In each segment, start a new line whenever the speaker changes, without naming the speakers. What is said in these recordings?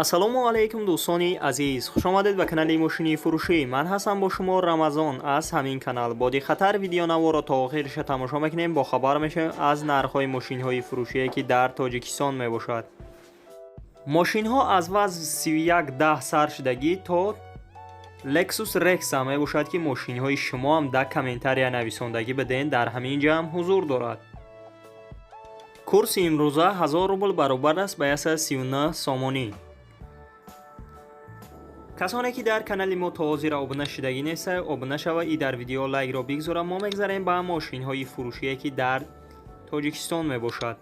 Ассалому алайкум, дӯстони азиз, хушомадед ба канали мошини фурӯшӣ. Ман ҳастам бо шумо Рамазон аз ҳамин канал. Бо диққаттар видеонаворо то охириша тамошо мекунем, бохабар мешавем аз нархҳои мошинҳои фурӯшие, ки дар Тоҷикистон мебошад. Мошинҳо аз ВАЗ 3110 сар шудагӣ то Lexus RX мебошад, ки мошинҳои шумоам дар комментария нависондагӣ биден, дар ҳамин ҷа ҳам ҳузур дорад. Курси имрӯза 1000 рубл баробар аст ба 139 сомонӣ. Касоне ки дар канали мо то ҳозира обуна шудагӣ неста, обуна шава и дар видео лайкро бигзора. Мо мегзарем ба мошинҳои фурӯшие, ки дар Тоҷикистон мебошад.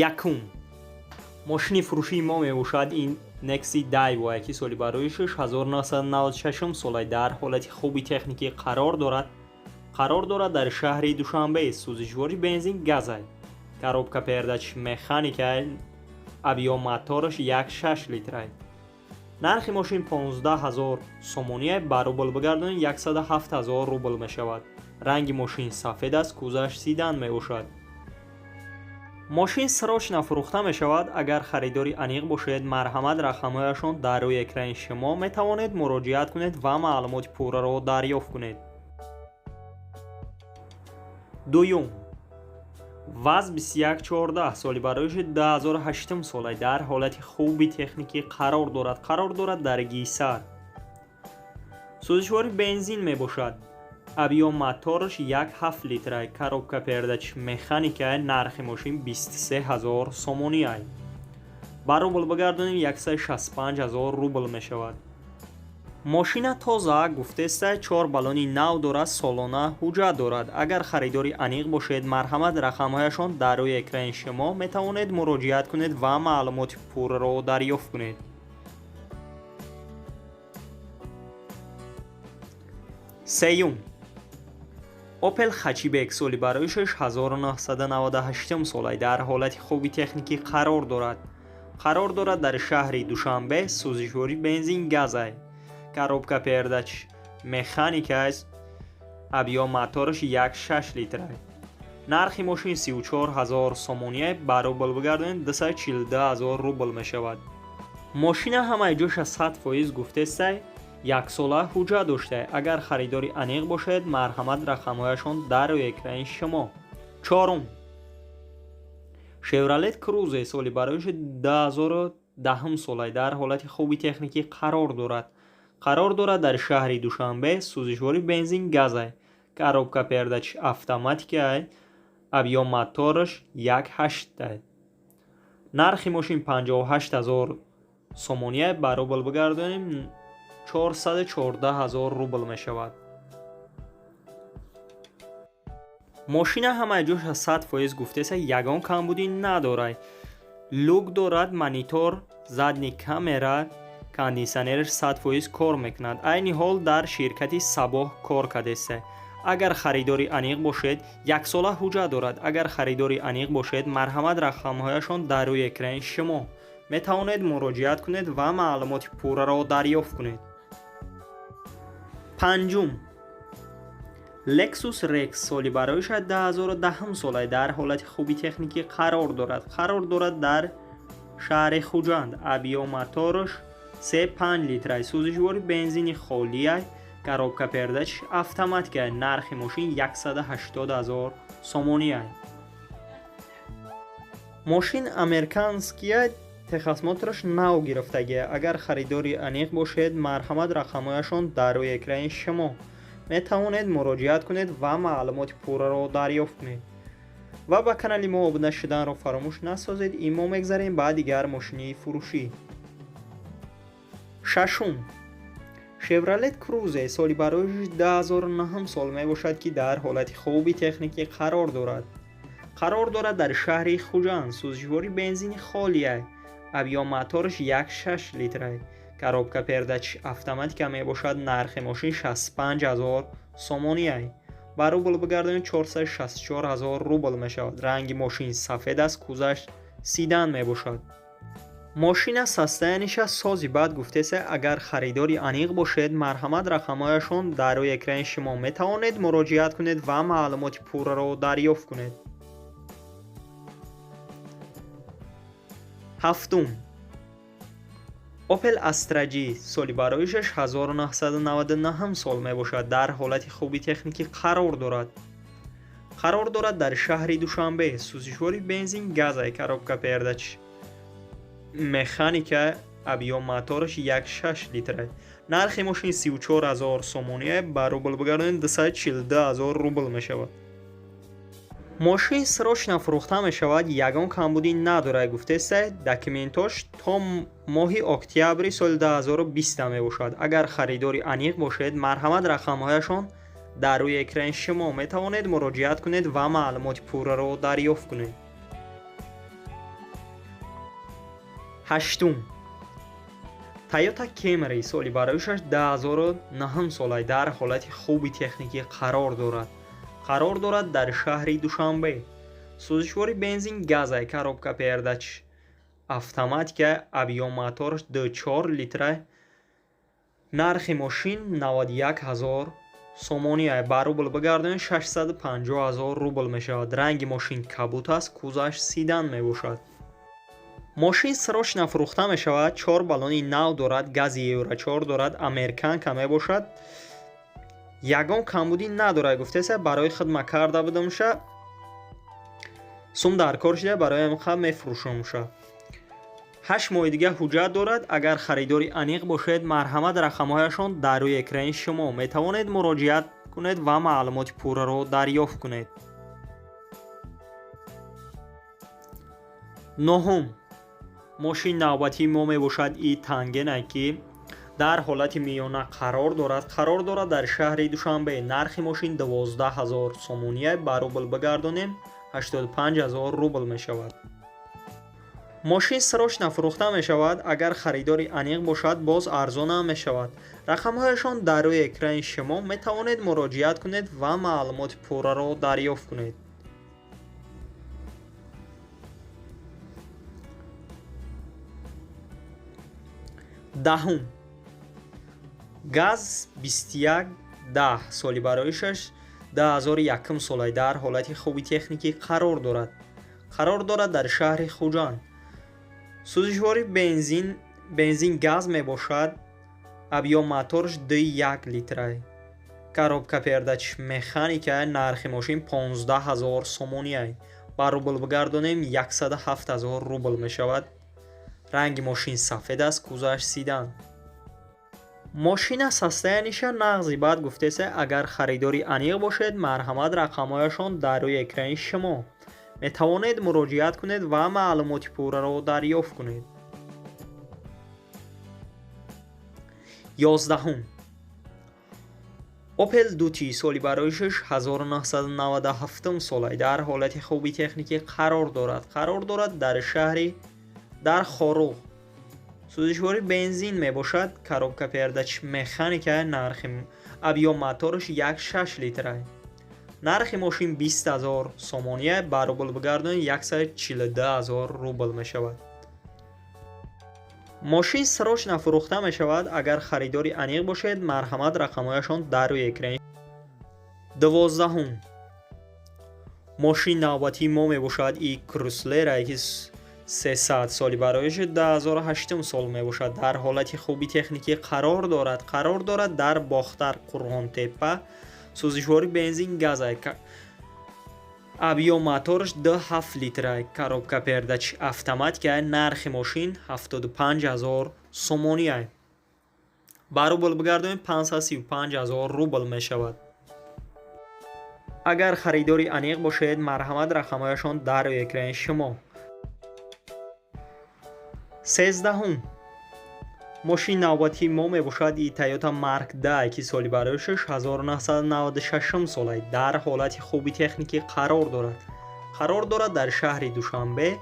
Якум мошини фурӯшии мо мебошад ин Nexi Daewoo, ки соли бароишаш 1996 солай, дар ҳолати хуби техникӣ қарор дорад. Қарор дорад дар шаҳри Душанбе. Сӯзишвори бензин газай, коробка передач механикай, объём мотораш 1,6 литрай. Нархи мошин 15 ҳазор сомония, ба рубл бигардонед, 107 ҳазор рубл мешавад. Ранги мошин сафед аст, кузоваш седан мебошад. Мошин срочно фурӯхта мешавад. Агар харидори аниқ бошед, марҳамат, рақамҳояшон дар рӯи экрани шумо, метавонед муроҷиат кунед ва маълумоти пурраро дарёфт кунед. Дуюм ВАЗ 2114, соли бароиши 2008 сола, дар ҳолати хуби техникӣ қарор дорад. Қарор дорад дар Гисар. Сӯзишвори бензин мебошад. Объём мотораш 1,7 литрай, коробка передач механикай. Нархи мошин 23 ҳазор сомониай, ба рубл бигардонем, 165 ҳазор рубл мешавад. Мошина тоза гуфтеста, чор баллони нав дорад, солона ҳуҷҷат дорад. Агар харидори аниқ бошед, марҳамат, рақамҳояшон дар рӯи экрани шумо, метавонед муроҷиат кунед ва маълумоти пурраро дарёфт кунед. Сеюм Opel Hatchback, соли бароишаш 1998 солай, дар ҳолати хуби техникӣ қарор дорад. Қарор дорад дар шаҳри Душанбе. Сӯзишвори бензин газай, коробка передач механика аст, объём мотораш 1,6 литрай. Нархи мошин 34 ҳазор сомония, ба рубл бигардонед, 242 ҳазор рубл мешавад. Мошина ҳамаи ҷоша 100% гуфтестай, яксола ҳуҷҷат дошта. Агар харидори аниқ бошед, марҳамат, рақамҳояшон дар рӯи экрани шумо. Чорум Chevrolet Cruze, соли бароиши 2010 солай, дар ҳолати хуби техникӣ қарор дорад. Қарор дорад дар шаҳри Душанбе. Сӯзишвори бензин газай, коробка передач автоматикай, объём мотораш 1,8. Нархи мошин 58 ҳазор сомония, ба рубл бигардонем, 414 ҳазор рубл мешавад. Мошина ҳамаи ҷоша 100% гуфтеса, ягон камбудӣ надорад. Люк дорад, монитор, задний камера, кондитсионераш 100% кор мекунад. Айни ҳол дар ширкати Сабоҳ кор кардеста. Агар харидори аниқ бошед, яксола ҳуҷҷат дорад. Агар харидори аниқ бошед, марҳамат, рақамҳояшон дар рӯи экрани шумо, метавонед муроҷиат кунед ва маълумоти пурраро дарёфт кунед. Панҷум Lexus RX, соли бароиша 2010 солай, дар ҳолати хуби техникӣ қарор дорад. Қарор дорад дар шаҳри Хуҷанд. Объём мотораш 3,5 литрай, сӯзишвори бензини холиай, коробка передач автоматикай. Нархи мошин 180 ҳазор сомониай. Мошин американския, техосмотраш нав гирифтагия. Агар харидори аниқ бошед, марҳамат, рақамҳояшон дар рӯи экрани шумо, метавонед муроҷиат кунед ва маълумоти пурраро дарёфт кунед. Ва ба канали мо обуна шуданро фаромӯш насозед. И мо мегзарем ба дигар мошини фурӯшӣ. Шашум Chevrolet Cruze, соли бароишаш 2009 сол мебошад, ки дар ҳолати хуби техникӣ қарор дорад. Қарор дорад дар шаҳри Хуҷанд. Сӯзишвори бензини холиай, объём мотораш 1,6 литрай, коробка передач автоматика мебошад. Нархи мошин 65 ҳазор сомониай, ба рубл бигардонед, 464 ҳазор рубл мешавад. Ранги мошин сафед аст, кузоваш седан мебошад. Мошина состояниеша сози бад гуфтеса. Агар харидори аниқ бошед, марҳамат, рақамҳояшон дар рӯи экрани шумо, метавонед муроҷиат кунед ва маълумоти пурраро дарёфт кунед. Ҳафтум, Opel Astra G, соли бароишаш 1999 сол мебошад. Дар ҳолати хуби техникӣ қарор дорад. Қарор дорад дар шаҳри Душанбе. Сӯзишвори бензин газай, коробка передач механика, объём мотораш 1,6 литра. Нархи мошин 34 ҳазор сомония, ба рубл бигардонем, 242 ҳазор рубл мешавад. Мошин срочно фурӯхта мешавад, ягон камбудӣ надорад гуфтеста. Документош то моҳи октябри соли 2020 мебошад. Агар харидори аниқ бошед, марҳамат, рақамҳояшон дар рӯи экрани шумо, метавонед муроҷиат кунед ва маълумоти пурраро дарёфт кунед. Ҳаштум, Toyota Camry, соли бароишаш 2009 сола, дар ҳолати хуби техникӣ қарор дорад. Қарор дорад дар шаҳри Душанбе. Сӯзишвори бензин газай, коробка передач автоматика, объём мотораш 2,4 литра. Нархи мошин 91 ҳазор сомония, ба рубл бигардонем, 650 ҳазор рубл мешавад. Ранги мошин кабут аст, кузоваш седан мебошад. Мошин срочно фурӯхта мешавад. Чор баллони нав дорад, гази Евро 4 дорад, американка мебошад. Ягон камбудӣ надорад гуфтеса. Барои хидмат карда будамша, сум дар кор шуда, барои ҳамин мефурӯшамша. 8 моҳи дига ҳуҷҷат дорад. Агар харидори аниқ бошед, марҳамат, рақамҳояшон дар рӯи экрани шумо, метавонед муроҷиат кунед ва маълумоти пурраро дарёфт кунед. Нуҳум мошин навбатии мо мебошад и Тангене, ки дар ҳолати миёна қарор дорад. Қарор дорад дар шаҳри Душанбе. Нархи мошин 12 ҳазор сомония, ба рубл бигардонем, 85 ҳазор рубл мешавад. Мошин срочно фурӯхта мешавад. Агар харидори аниқ бошад, боз арзонам мешавад. Рақамҳояшон дар рӯи экрани шумо, метавонед муроҷиат кунед ва маълумоти пурраро дарёфт кунед. Даҳум, ГАЗ 2110, соли бароишаш 2001 сола, дар ҳолати хуби техникӣ қарор дорад. Қарор дорад дар шаҳри Хуҷанд. Сӯзишвори бензин газ мебошад, объём мотораш 2,1 литра, коробка передач механика. Нархи мошин 15 ҳазор сомония, ба рубл бигардонем, 107 ҳазор рубл мешавад. Ранги мошин сафед аст, кузоваш седан. Мошина состояниеша нағзи бад гуфтеса. Агар харидори аниқ бошед, марҳамат, рақамҳояшон дар рӯи экрани шумо, метавонед муроҷиат кунед ва маълумоти пурраро дарёфт кунед. 11-ум, Opel Duty, соли бароишаш 1997 сола, дар ҳолати хуби техникӣ қарор дорад. Қарор дорад дар шаҳри дар Хоруғ. Сӯзишвори бензин мебошад, коробка передач механика, нархи объём мотораш 1,6 литра. Нархи мошин 20 ҳазор сомония, ба рубл бигардонед, 142 ҳазор рубл мешавад. Мошин срочно фурӯхта мешавад. Агар харидори аниқ бошед, марҳамат, рақамҳояшон дар рӯи экрани. 12-ум мошин навбатии мо мебошад и Крайслера ки 300, соли бароиш 2008 сол мебошад, дар ҳолати хуби техникӣ қарор дорад. Қарор дорад дар Бохтар, Қурғонтеппа. Сӯзишвори бензин газай, объём мотораш 2,7 литра, коробка передач автоматика. Нархи мошин 75 ҳазор сомония, ба рубл бигардонем, 535 ҳазор рубл мешавад. Агар харидори аниқ бошед, марҳамат, рақамҳояшон дар рӯи экрани шумо. 13-ум мошини навбатии мо мебошад и Toyota Mark 10, ки соли бароишаш 1996 сола, дар ҳолати хуби техникӣ қарор дорад. Қарор дорад дар шаҳри Душанбе.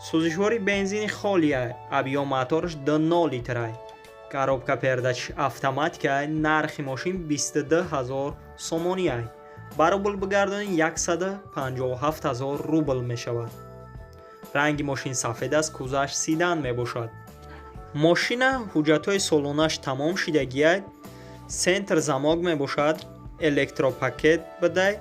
Сӯзишвори бензини холия, объём мотораш 2,0 литра, коробка передач автоматика. Нархи мошин 22 ҳазор сомония, ба рубл бигардонед, 157 ҳазор рубл мешавад. Ранги мошин сафед аст, кузаш седан мебошад. Мошина ҳуҷҷатҳои солонаш тамом шидагиай, центр замок мебошад, электропакет бидай,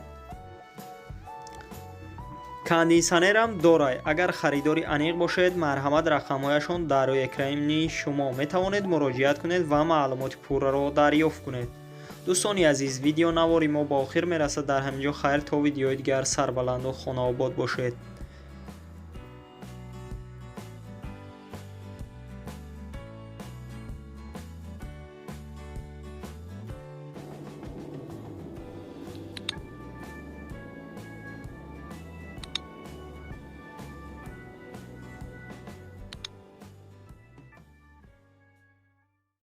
кондитсионерам дорай. Агар харидори аниқ бошед, марҳамат, рақамҳояшон дар рӯи экрани шумо, метавонед муроҷиат кунед ва маълумоти пурраро дарёфт кунед. Дӯстони азиз, видео навори мо ба охир мерасад дар ҳамин ҷо. Хайр, то видеои дигар, сарбаланду хонаобод бошед.